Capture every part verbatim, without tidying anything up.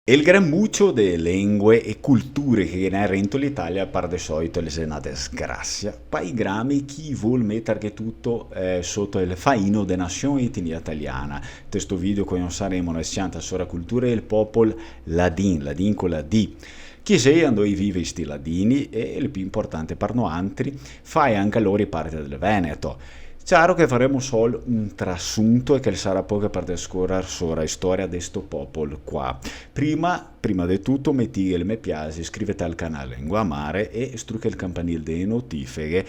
El gran mucio de lengue e culture che ghe n'è rento l'Italia, par de soito, el xe na desgrasia. Pa i grami, chi vol metarghe tuto, eh, soto el faino de nasion e etnia taliana. Te sto video cognosaremo na s-cianta sora culture del popol ladin, ladin co la D. Chi xe, ando i vive sti ladini e, el pì importante par noantri, fai anca lori parte del Veneto. Ciaro che faremo sol un trasunto e che el sarà poco par descorar sora la storia de sto popol qua. Prima, prima de tuto, metighe el me piasi, iscrivete al canal Lengua Mare e struche el campanil de notifeghe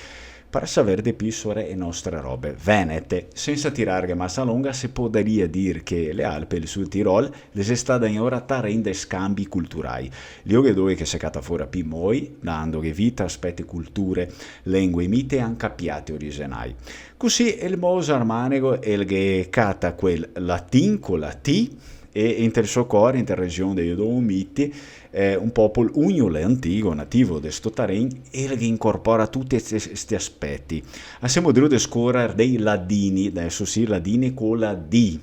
par saver de pì sora e nostre robe venete. Sensa tirarghe masa longa, se podaria dir che le Alpe e el Sud Tirol le xe stà dagnora taren de scambi culturai. Lioghe dove che se cata fora pì moi, dandoghe vita a aspeti, culture, lengue, mite e anca piati origenai. Cusì el mo sarmanego el ghe cata quel latin co la T, e inte el so core, inte la region dei Dolomiti, eh, un popol ugnol e antigo, nativo de sto taren, el ghe incorpora tuti sti, sti aspeti. A semo drio descorar dei ladini, deso sì, ladini co la D.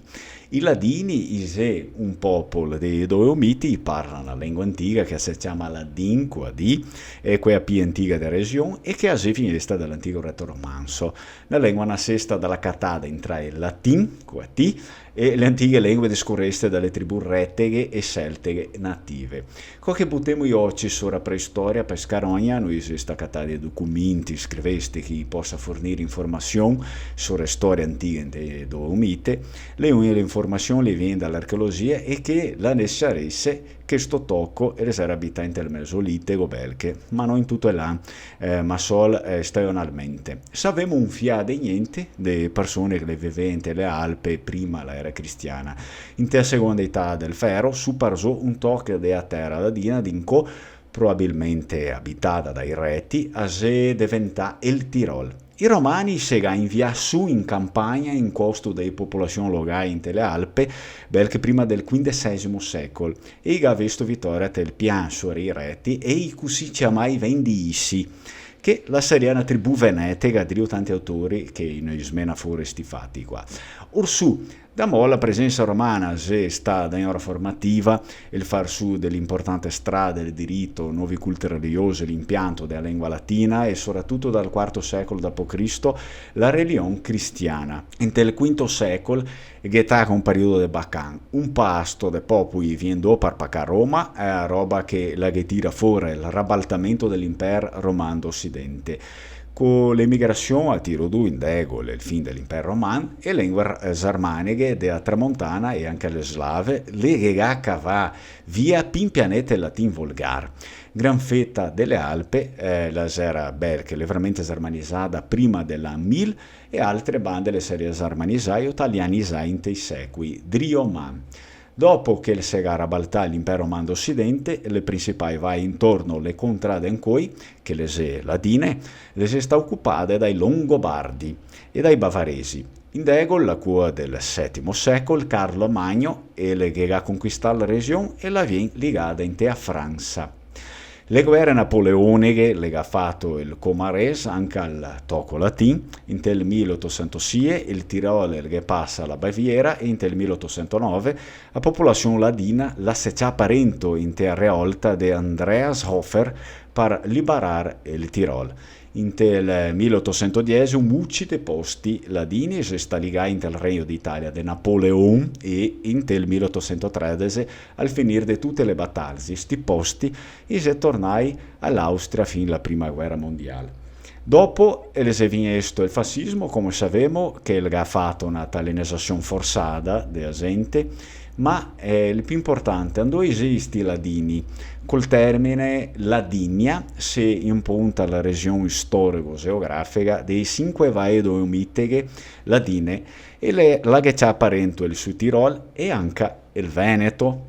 I ladini i xe un popol dei Dolomiti, i parla na lengua antiga che se ciama ladin, co la D, e quea pì antiga de region, e che a xe vignesta da l'antigo reto romanso. Na lengua nasesta da la catada intra el latin, co la T, e le antighe lengue descoreste da le tribù reteghe e selteghe native. Co che butemo i oci sora preistoria, pa scarogna no i xe stà catà dei documenti scrivesti che i posa fornir informasion sora storia antiga inte Dolomite, le uniche informasion le vien da l'archeologia e che la ne sarese che sto toco el xera abità inte el Mesolitego belche, ma no in tuto el là, eh, ma sol, eh, stajonalmente. Savemo un fià de gnente de persone che le vivea inte le Alpe prima la era cristiana. Inte la segonda età del fero su par zo un toco de la tera ladina d'incò, probabilmente abitada dai Reti, a xe deventà el Tirol. I romani se ga invià su in campagna in costo dei popolasion logai inte le Alpe, belche prima del quindesesimo secol, e i ga vesto vitoria tel pian sora i Reti e i cusì ciamai Vendii, che la saria na tribù venetega, drio tanti autori che i no i smena fora sti fati qua. Orsù, damò la presensa romana xe stà dagnora formativa, el far su de l'inportante strade del dirito, novi culti religiosi, l'impianto de la lengua latina e, soratuto dal quarto secolo dopo Cristo, la religion cristiana. Inte el quinto secol ghe taca un periodo de bacan, un pasto de popoi vien do par pacar Roma, eh, roba che la ghe tira fora el rabaltamento de l'Imper Roman d'Ocidente. Co l'emigrasion a tiro du, in Degol, el fin de l'Imper Roman, e lengue r-, eh, sarmaneghe de la Tramontana e anca le slave, le ghe ga cavà via pin pianete el latin volgar. Gran feta de le Alpe, eh, la xera belche leveramente sarmanizada prima de l'an mil, e altre bande le saria sarmanizai o talianizai inte i secui drio man. Dopo che se ga rabaltà l'Imper Roman d'Ocidente, le prinsipai vai intorno le contrade ancoi, che le xe ladine, le xe stà ocupade dai Longobardi e dai Bavaresi. In Degol, la coa del setimo secol, Carlo Magno, el ghe ga conquistà la region e la vien ligada inte la Fransa. Le guere napoleoneghe le ga fato el comarés anca al toco latin. Inte el mil otosento sie el Tirol el ghe pasa a la Baviera e inte el mil otosento nove la popolasion ladina la se ciapa rento inte la reolta de Andreas Hofer par liberar el Tirol. Inte el mil otosento diese un muci de posti ladini xe stà ligai inte el Regno d'Italia de Napoleon e inte el mil otosento tredese, al finir de tute le batalze, sti posti i xe tornai a l'Austria fin la Prima Guera Mondial. Dopo el xe vignesto el fasismo, come savemo, che el ga fato na talianizasion forsada de la xente, ma, eh, el pì inportante, ando i xe sti ladini? Col termine Ladinia se inpunta la region storico-geografica de le sinque vae dolomiteghe ladine e le, la ghe ciapa rento el Sud Tirol e anca el Veneto,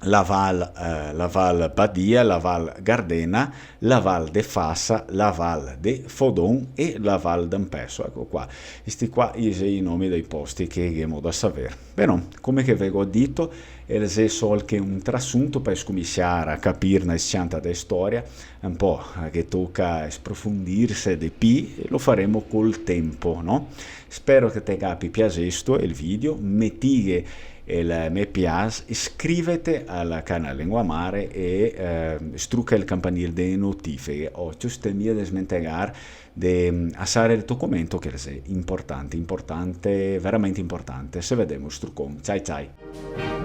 la Val, eh, la Val Badia, la Val Gardena, la Val de Fasa, la Val de Fodon e la Val d'Ampezzo. Eco qua. Sti qua i xe i nomi dei posti che ghemo da saver. Beh, no, come che ve go dito, el xe sol che un trasunto par scominsiar a capir na s-cianta de storia, un po', eh, che toca sprofondirse de pì, e lo faremo col tempo, no? Spero che te capi piasesto el video, metighe el me piace, iscrivete al canal Lengua Mare e, eh, struca el campanil de notifiche. Ocio, no te te me desmentegar de, mm, asare el to comento, che xe importante, importante, veramente importante. Se vedemo, strucon. Ciao, ciao.